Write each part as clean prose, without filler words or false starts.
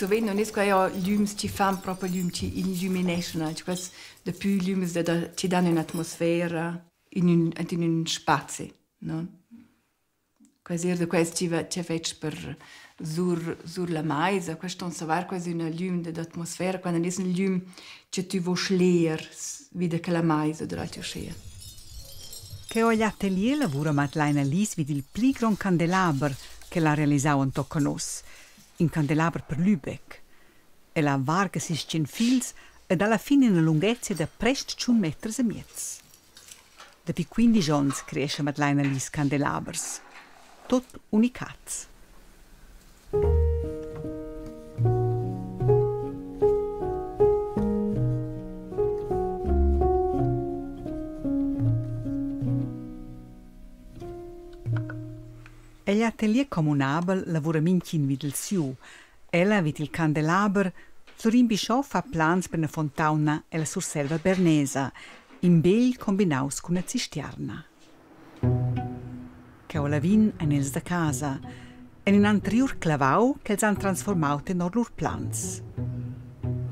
Sovent non es quai lüms chi fan propi lüm chi illümineschan alch, quels dapü lüms da chi dan ün'atmosfera in ün aint in ün spazi, no? Quai es eir da quels chi va chi fetsch per sur sur la maisa, quai ston savair, quai es üna lüm d'atmosfera, quai nun es ün lüm cha tü voust ler vi da quella maisa durant uschea. Cheu egl atelier lavura Madleina Lys vid il pli grond candelaber ch'el ha realisau entochen oz, in candelaber per Lübeck. El ha varga sis tschien fils ed alla fin ina lunghezia da prest tschun meters e miez. Dapi quindisch onns creescha Madleina Lys candelabers. Tut unicats. Egl atelier communabel lavura mintgin vid il siu. Ella vid il candelaber, Flurin Bischoff fa plans per una fontauna ella Surselva bernesa, in begl combinaus cun una cistiarna. Cheu a Lavin ein els da casa, en in anteriur clavau ch'els han transformau tenor lur plans.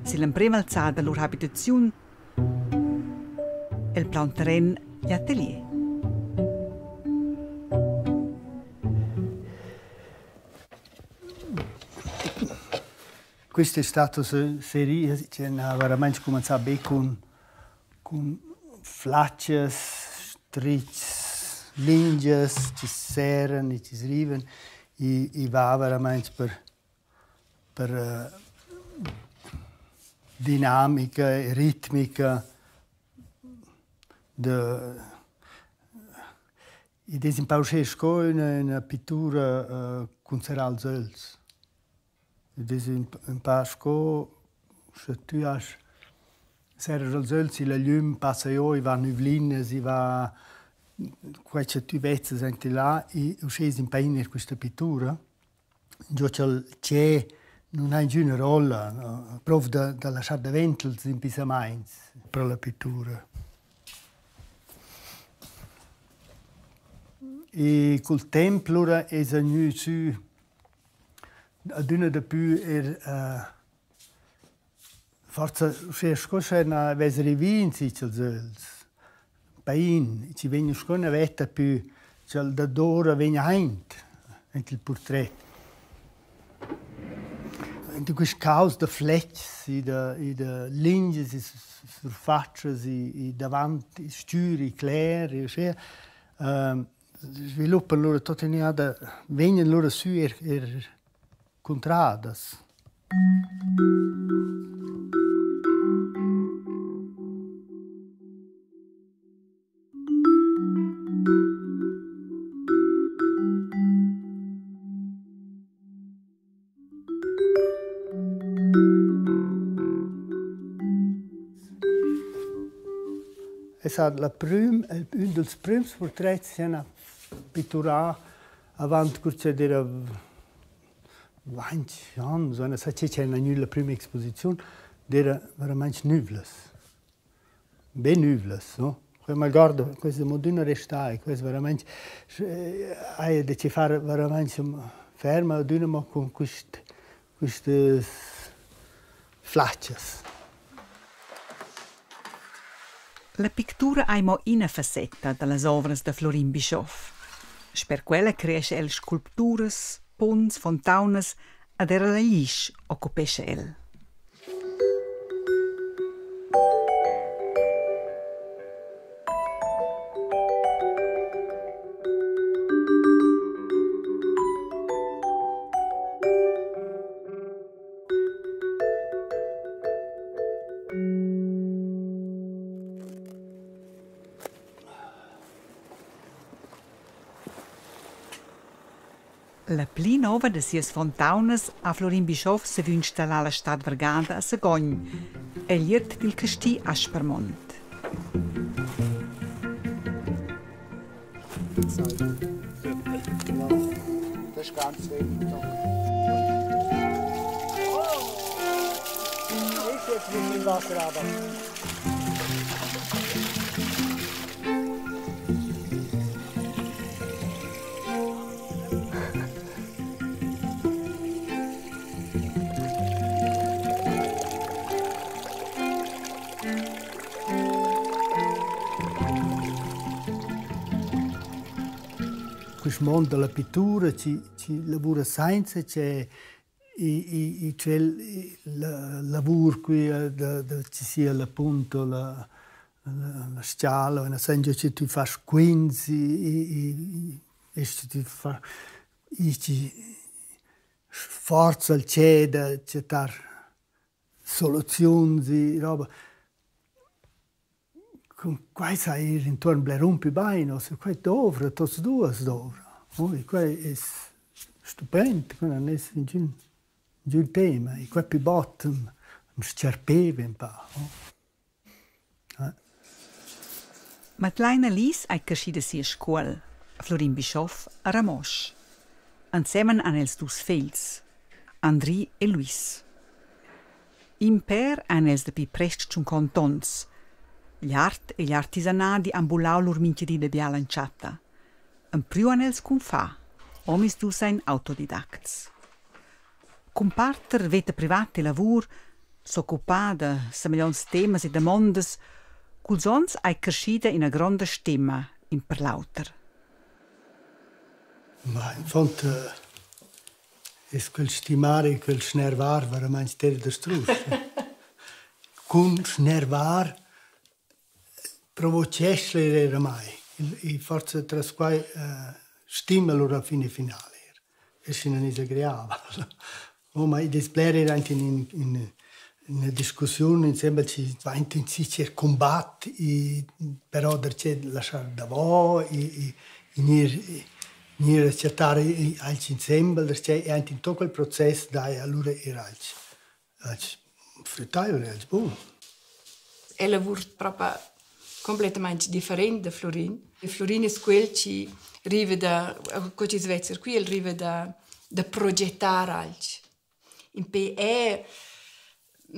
Sill'emprema alzada lur habitaziun el plaunterren igl atelier. Questa è stata seria che ha veramente cominciato be cun cun flatschas, strichs, lingias chi serran e chi srivan i i va veramaing per per dinamica e ritmica da Id es ün pa uschè sco üna üna pittura cun serrar ils ögls. Id es ün ün pa sco sche tü hast serras ils ögls illa glüm passa jo, i va nüvlinas, i va quai cha tü vezzas aint là e uschè es ün pa in quista pittura. Giò cha'l tschè nun ha ingüna rolla, prov da da laschar davent ils impissamaints pro la pittura. E cul temp lura esa gnü sü adüna dapü eir forsa uschè sco scha na vess rivi insich als ögls. Bain, chi vegn sco üna vetta pü cha'l dadoura vegn aint aint il purtret. Aint in quist caos da fletgs e da e da lingias e surfatschas e e davant il stür e cler e uschea sviluppan lura tuottüna da vegnan lura sü eir eir cuntradas. Es stat la prüm ün dals prüms purtrets ch'eu n'ha pitturà avant cur ch'el era vainch ons, eu nu sa che ch'el ha gnü la prüma exposiziun, d'eira veramaing nüvlas. Be nüvlas, no? Eu m'algord, questa modüna restà e quest veramaing haja da che far veramaing ferma adüna mo cun quist quistas flatschas. La pictura ei mo ina facetta dallas ovras da Florin Bischoff. Sper quella creescha el sculpturas, punts, fontaunas ed era la glisch occupescha el. La pli nova da sias fontaunas ha Florin Bischoff saviu installar la stad vargada a Sagogn, egl iert dil casti Aspermont. Das ist ganz wenig. Ist jetzt nicht im Wasser aber. quist mond da la pittura chi chi lavura sainza che i i tschel la lavur qui da da chi sia la punt o la la s-chala o sainza che tü fast quints i e schi tü fa i chi sforza il tschè da chattar soluziuns e roba. Cun quai sa ir intuorn blerun pü bain, uossa quai douvra, tuots duos douvra. Oi, quai es stupend, quai nun es ingün ingün tema. E quai pü bod am s-charpeva ün pa, no? Madleina Lys ei creschida si a Scuol, Flurin Bischoff a Ramosch. Ensemen han els dus fegls, Andri e Luis. In pèr ein els dapi prest tschuncont'onns. Gl'art e gl'artisanadi han bulau lur mintgadi da biala entschatta. Empriu han els cun far. Omisdus ein autodidacts. Cumparter veta privata e lavur, s'occupar da semeglionts temas e damondas, culs onns ei creschida ina gronda stema in per l'auter. Ma in fond es quel stimar e quel snervar veramaing ter da strusch. Cun snervar provochesch'la eir a mai e forsa tras quai stima lura fin finale eir. E schi nun es agreabel. Oh, ma id es bler eir aint in in üna discussiun insembel chi dvainta ün sincer cumbat i però darcheu laschar davo e e gnir gnir a chattar alch insembel, darcheu aint in tuot quel process daja alura eir alch alch früttaivel e alch bun. El lavur propa completamaing different da Flurin. Flurin es quel chi riva da, co chi's vezza qui, el riva da da progettar alch. Impè eu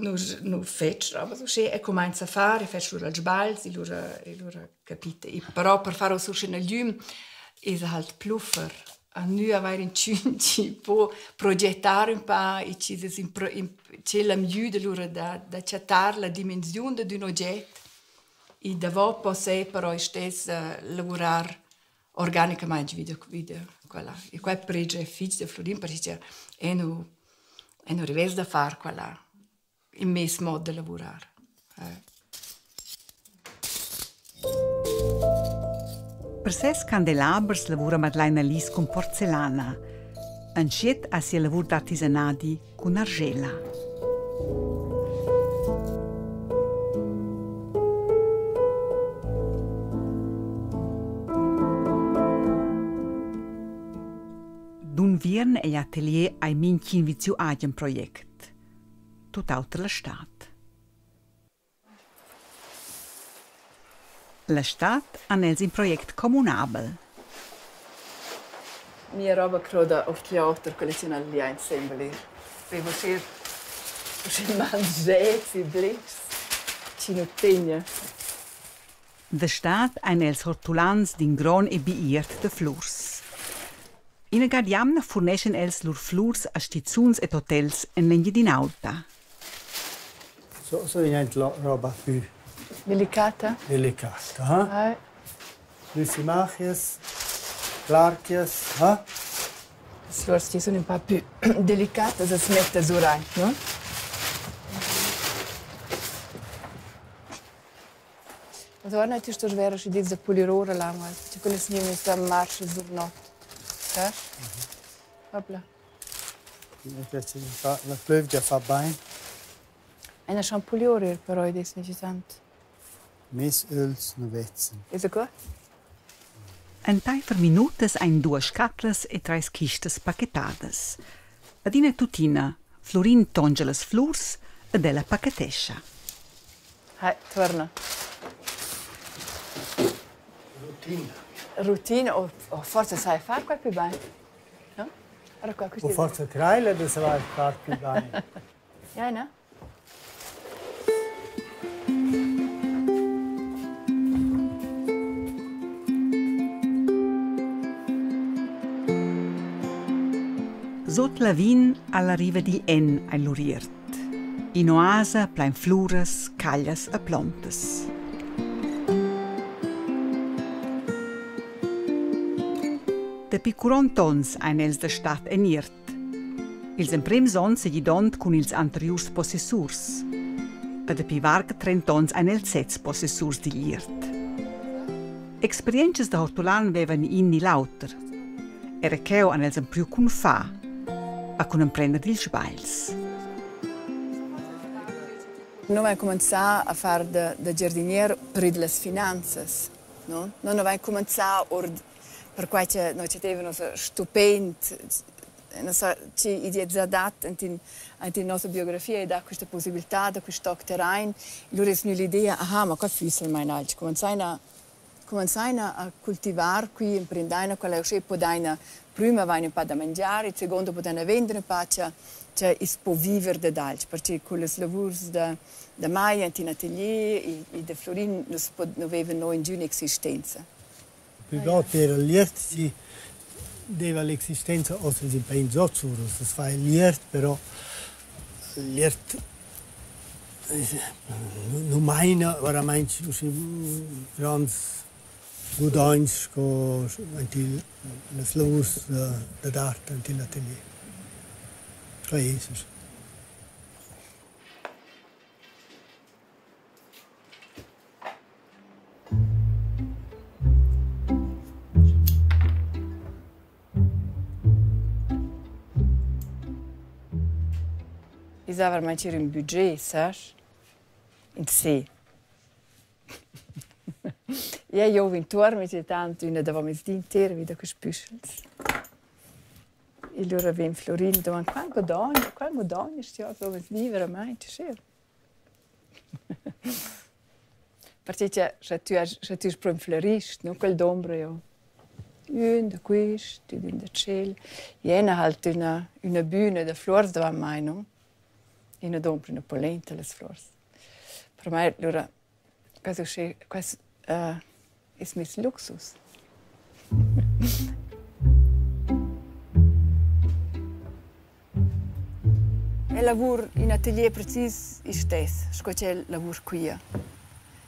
nu nu fetsch robas uschè, eu cumainz a far e fetsch lura ils sbagls e lura e lura capita. Però per far uschè üna glüm esa halt pluffer. A nü avair inchün chi po progettar ün pa e chi es tschella miüda lura da da chattar la dimensiun dad ün oget e davo poss eu però istess lavurar organicamaing vi da vi da quella. E quai predgia fich da Flurin perche eu nu eu nu rivess da far quella in meis mod da lavurar. Per ses candelabers lavura Madleina Lys cun porcellana. Entschiet ha sia lavur d'artisanadi cun argella. D'unviern egl atelier ei mintgin vid siu agen project. Tut auter la stad. La stad han els in project communabel. Mia roba croda oft l'oter quella chi nan lia insembel ir. Vevo scher usché mangiets e blechs chi nu tegna. Da stad ein els hortulans d'in gron e bi iert da flurs. Ina ga d'jamna furneschan els lur flurs a stizuns ed hotels en l'Engiadin'Aulta. So so gnanc la roba pü Delicata? Delicata, ha? Lysimachias, Clarkias, ha? Las fluors chi sun ün pa pü delicatas as metta suraint, no? Madonna, ti sto vera schi dis da pulir ora là, ma perche quellas gnivan da marcha sur not. Sa? Hopla. La plövgia fa bain. Ena schampulior er però id es necessant. Mes öls nu vezzan. Esa qua? Entaifer minutas ein duas scatlas e treis chistas pachetadas. Adina tuttina, Flurin tonscha las flurs ed ella pachetescha. Hai, torna. Rutina. Rutina o, o forse sai far quai più bain. No? Allora qua, O forse craila da savair far più bain. Ja, ne? Sut Lavin alla riva digl En ei lur iert. In'oasa plein fluras, caglias e plontas. Dapi curont'onns ein els da stad en iert. Ils emprems onns segidond cun ils anteriurs possessurs. E dapi varga trent'onns ein els sezs possessurs digl iert. Experientschas da hortulan vevan in ni l'auter. Era cheu han els empriu cun far, a cun emprender dils sbagls. Noi vain cumanzà a far da da giardinier per las finanzas, no? Noi nu vain cumanzà our perquai cha noi chattevan uossa stupend, non so, chi id es già dat aint in aint in nossa biografia e dà quista pussibiltà da quist toc terrain. Lura es gnü l'idea: aha, ma qua füss almain alch. Cumanzaina cumanzaina a cultivar qui, imprendaina quella uschè podaina prüma vaina ün pa da mangiar, il seguondo podaina vender ün pa cha cha i's po viver dad alch, perche cullas lavurs da da mai aint in atelier e e da Flurin nu's po nu veva no ingüna existenza. Plü bod eira l'iert chi deva l'existenza hoz es il pain zot sur, as fa l'iert, però l'iert nu maina veramaing usche gronds gudogns sco aint il las lavurs dad art aint il atelier. Quai es. I sa veramente ir ün budget, sas? In se. Ja, io intuorn mi tant üna davomezdi intera vi da quists püschels. E lura vegn Florin daman quant guadogna, quant guadogna sti hoz davomezdi veramaing, schè. Perche cha scha tü has scha tü es pro ün florist, no, quel dombra jo ün da quist ed ün da tschel. Jena halt üna üna büna da fluors davant mai, no? I nu dombra üna polenta las fluors. Per mai lura quai es uschè quai es es meis luxus. El lavur in atelier precis istess sco ch'el lavur quia.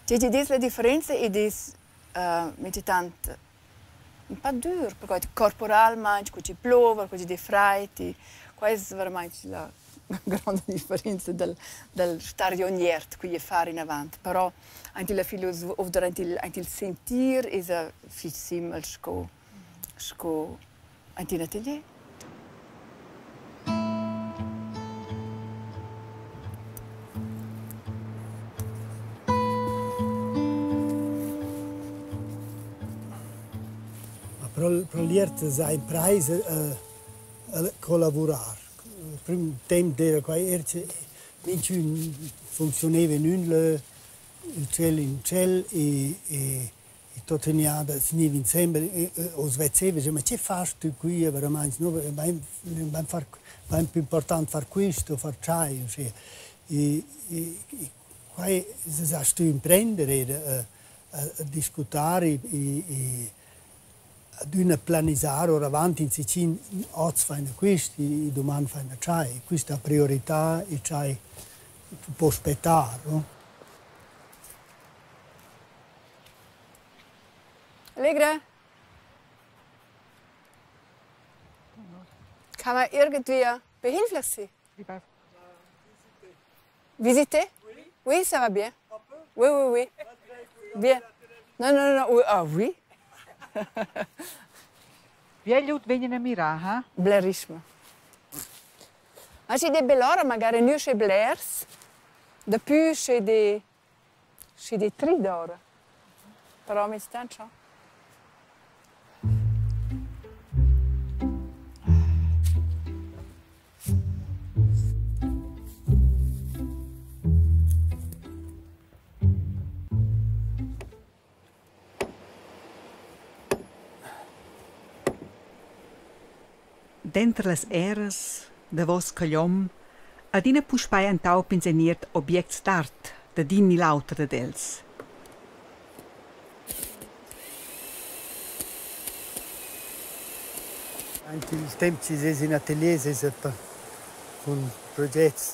Tge chi'd es la differenza id es minchatant ün pa dür, perquai corporalmaing, cu chi plouva, cu chi dà fraid e quai es veramaing la gronda differenza dal dal star giò in jert qui e far inavant. Però aint illa filosofia oder aint il aint il sentir esa fich simel sco sco aint in atelier. Ma pro pro l'iert s'ha imprais a collavurar. Il prüm temp d'eira quai eir che minchün funcziunaiva in ün lö, tschel in tschel e e E tuottüna as gniva insembel e o's vezzeva, ma che fast tü qui veramaing? No vain vain far vain plü important far quist o far tschai uschè. E e e quai s'ha stü imprender eir a a discutar e e adüna planisar oravant in sicin hoz faina quist e doman faina tschai. Quista priorità e tschai po spettar, no? Allegra? Kann man irgendwie behilflich sein? Visiter? Oui, ça va bien. Oui, oui, oui. Bien. Non, non, non, oui. Ah oui. Glieud vegnan a mirar, ha? Blerissima. Ma schi dà bell'ora magari gnü sche blers, dapü sche di Schi di trid'ora. Però mi stancha. Denter las eras davos Cagliom adina puspei entaup'ins en iert objects d'art dad in ni l'auter dad els. Aint il temp chi s'es in atelier s'esa cun progets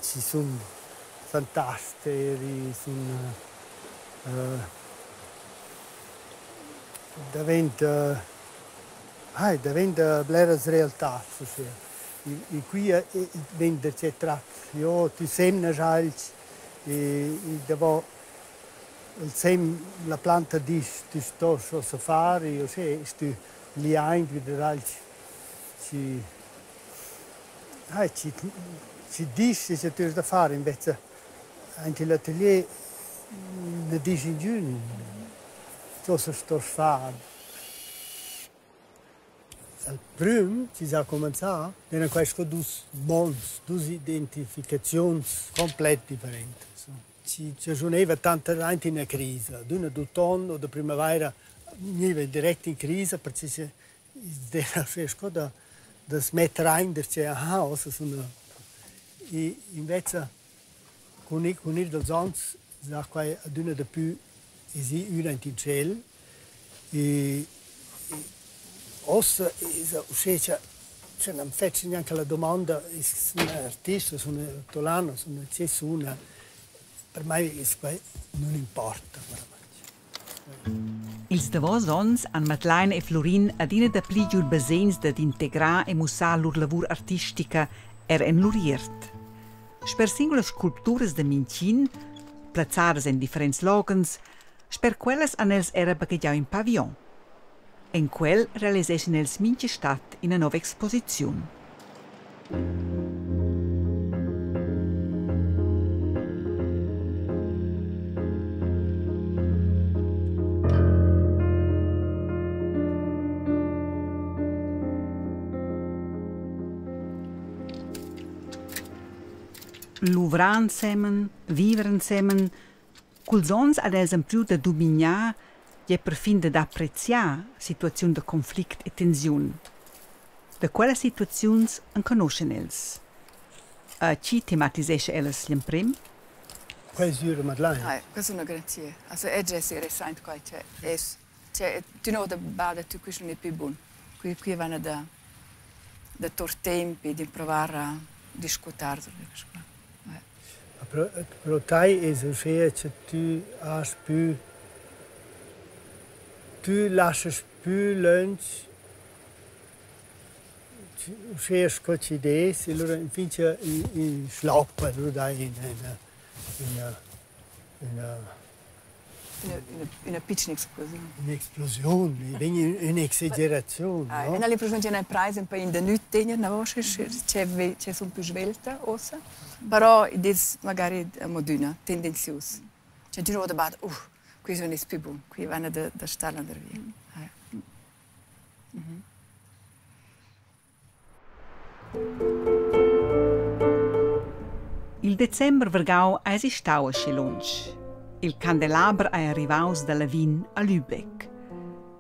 chi sun fantastici, sun daventa Hai, daventa bleras realtats uschè. E qui vegn da che trat. Jo, tü semnas alch e e davo il sem, la planta disch, tü stost uossa far e uschè est tü liaint vi dad alch chi hai, chi chi disch che tü hast da far, invece aint il atelier na disch ingün cosa stost far. Al prüm chi s'ha cumanzà d'eiran quai sco dus monds, dus identificaziuns complet differentas. Chi chaschunaiva tanter aint üna crisa. D'üna d'uton o da prümavaira gniva direct in crisa perche cha i's d'eira uschè sco da da's metter aint darcheu, aha, uossa suna e invezza cun ir cun ir dals ons s'ha quai adüna dapü es i ün aint in tschel e uossa esa uschè cha cha n'am fetsch gnanca la domanda, sun artist, sun ortolan, sun che suna, per mai es quai nun importa veramaing. Ils davos onns han Madlaina e Flurin adina dapli giu il basegns dad integrar e mussar lur lavur artistica er en lur iert. Sper singulas sculpturas da mintgin, plazzadas en differents loghens, sper quellas han els era baghegiau in pavillon. En quel realiseschan els mintga stad ina nova exposiziun. Luvrar ensemen, viver ensemen, Culs onns han els empriu da dumignar gie perfin dad appreziar situaziun da conflict e tensiun. Da quellas situaziuns enconuschan els. A chi tematisescha ellas gl'emprem? Quai es ür Madlain. Ai, questa è una garanzia. Also è già si recent quai che es. Cioè, tu no da bada tu questo non è più bun. Qui qui vanno da da tor tempi di provare a discutar sobre qua. Però pro tai es uschea cha tü hast pü tü laschast pü lönch uschea sco chi'd es e lura infin cha ün schloppa, lura dai üna üna üna Üna pitschna explosiun. Ün'explosiun, i vegn ün'exageraziun, no? Eu n'ha l'impreschiun chi n'ha prais ün pain da nüt tegner inavo, schi che sun pü svelta uossa. Però id es magari amo adüna tendenzius. Cioè d'üna vouta bad, qui sun es pü bun, qui vaina da da star landervia. Il december vargau eisi stau aschi lunsch. Il candelaber ei arrivaus da Lavin a Lübeck.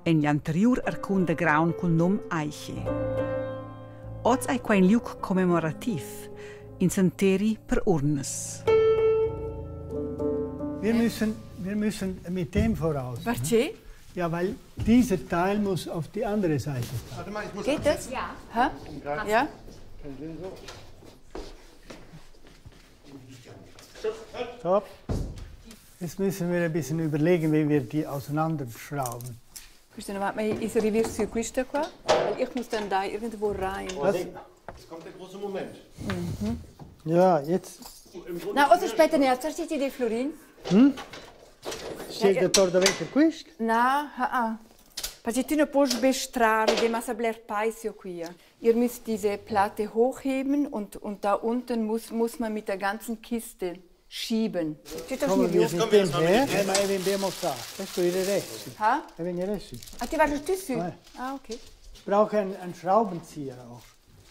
En gl'anteriur arcun da graun cul num Eiche. Oz ei quei in liug commemorativ, in santeri per urnas. Wir müssen, wir müssen mit dem voraus. Perché? Ja, weil dieser Teil muss auf die andere Seite. Warte mal, ich muss Geht das? Ja. Hä? Ja? Stopp. Jetzt müssen wir ein bisschen überlegen, wie wir die auseinanderschrauben. Questa è una, ma is rivier su questa qua? Weil ich muss dann da irgendwo rein. Was? Jetzt kommt der große Moment. Ja, jetzt Na, also später ne, zuerst die Florin. steht der Tor da weiter quist. Na, ha, ah. Perché tu non puoi bestrare, devi massa bler paisio qui. Ihr müsst diese Platte hochheben und, und da unten muss, muss man mit der ganzen Kiste schieben. Tu tocchi Kommen wir il mit dem her? Eh, ma abbiamo da. Questo è il resto. Ha? E viene resto. Ah, ti vai tu su? Eh. Ah, ok. Ich brauche einen, einen Schraubenzieher auch.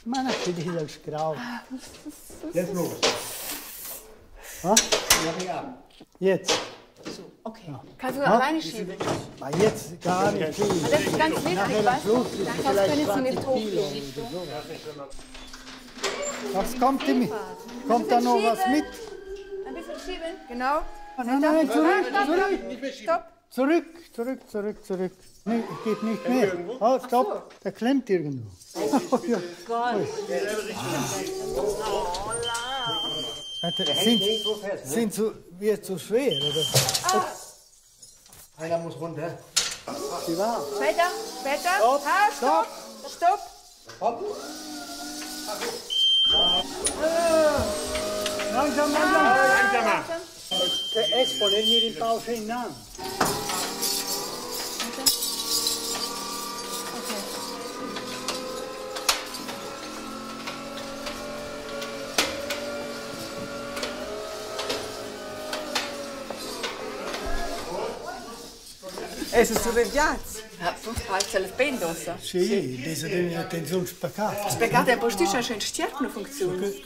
Ma che dieser Schraub. Jetzt los. Was? Jetzt. Okay. Kannst du alleine schieben? Ma jetzt gar nicht viel. Ah, das ist ganz wichtig, Nachher am weißt du? Schluss ist es Sonst vielleicht können sie nicht 20 Kilo hochgehen. oder so. Was kommt denn mit? Kommt da noch was mit? Ein bisschen schieben, genau. Nein, nein, zurück, zurück. Stopp. Zurück, zurück, zurück, zurück. Nee, geht nicht mehr. Oh, stopp, der klemmt irgendwo. Oh, ja. Warte, sind, sind zu, wird zu schwer, oder? Einer muss runter. Sie war. Später, später. Stopp, Ha, stopp. stopp. Stop! Hopp. Langsam, langsam. Langsamer. Es pon gnir ün pau innan. Okay. Es es survegliats? Ja, fünf les pendosa. Sì, desa üna tensiun spaccata. Speccato è posto c'è un stierp non funziona. E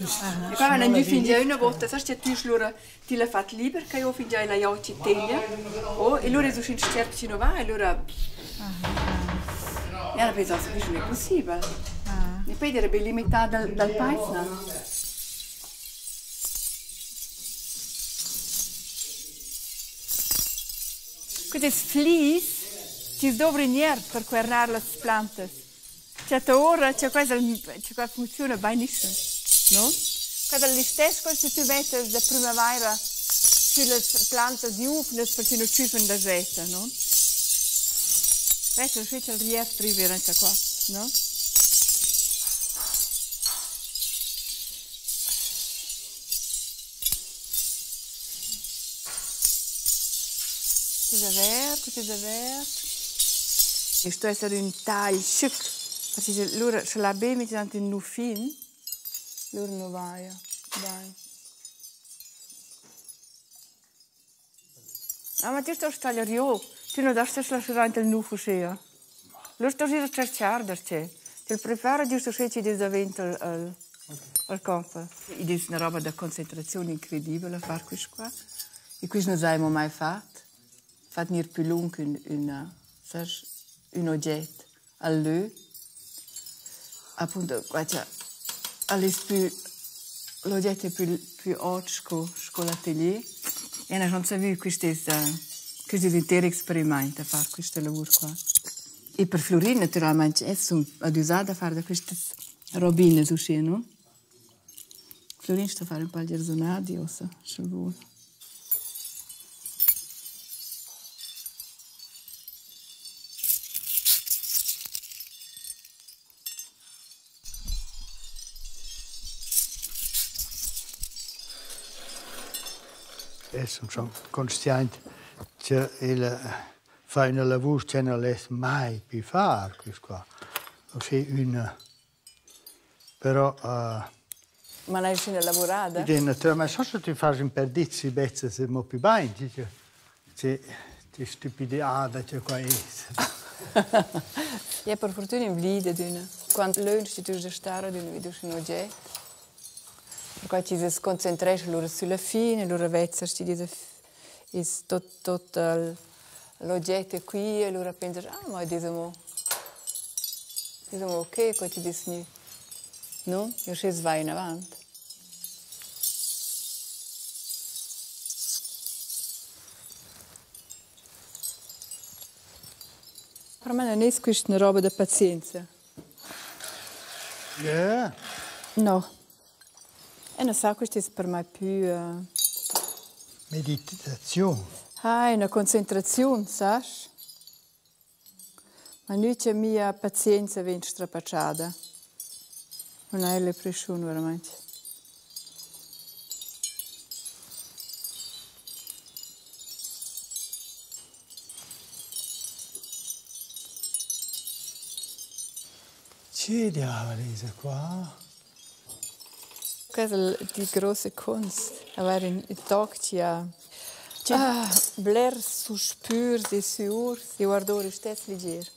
poi wenn du fin già una volta, sai che tu schlura ti la fat liber che io fin già la io ci tegna. Oh, e allora su un stierp ci non va, e allora Ja, da penso, questo non è possibile. E poi era ben limitata dal paese, no? Questo è flis ci dovre per quernar las plantas. C'è ora, c'è quasi, c'è qua funziona benissimo, no? Quasi l'istesso se tu metti da primavera sulle plantas giovani perché non ci sono da getta, no? Questo è il rief priverente qua, no? Questo è verde, questo è verde. E sto essere un taglio schic. Perché loro se la bene tanto in nu fin, loro non vai. Vai. Ah, ma ti sto tagliare io. Tu non dai lasciare il nu fuscia. Loro sto a cercare da te. Ti prepara giusto se ci diventa il campo. Ed è una roba da concentrazione incredibile a fare questo qua. E questo non abbiamo mai fatto. Fatto nir più lungo un oggetto a lui. Appunto, qua c'è più l'oggetto è più alto che l'atelier. E non so questo è un intero esperimento a fare questo lavoro qua. E per Florin, naturalmente, è ad usare a fare queste robine, no? Florin sta a fare un po' di arzonati, o se vuole. Sono consciente che il fa una lavoro che non è mai più fare questo qua. Ossia una però ma lei c'è lavorata? Naturalmente so se tu fai un perdizio bezze se mo più bene, c'è stupidità che qua è. Ja, per fortuna in vlide d'una. Quando lunch tu da stare d'una vedo un oggetto. Perché ci si concentra allora sulla fine, allora vezza ci dice is tot l'oggetto qui e allora pensa ah ma diciamo ok, qua ci dice no, io ci vai in avanti. Per me non è questa una roba da pazienza. Yeah. No. E non so, questo è per me più... Meditazione. Ah, è una concentrazione, sai? Ma nu c'è mia pazienza viene strapacciata. Non hai le pressioni, veramente. C'è diavolo qua? Questa è die große Kunst. Avere un tag ci ha bler su spür e su urs e guardare stess leger.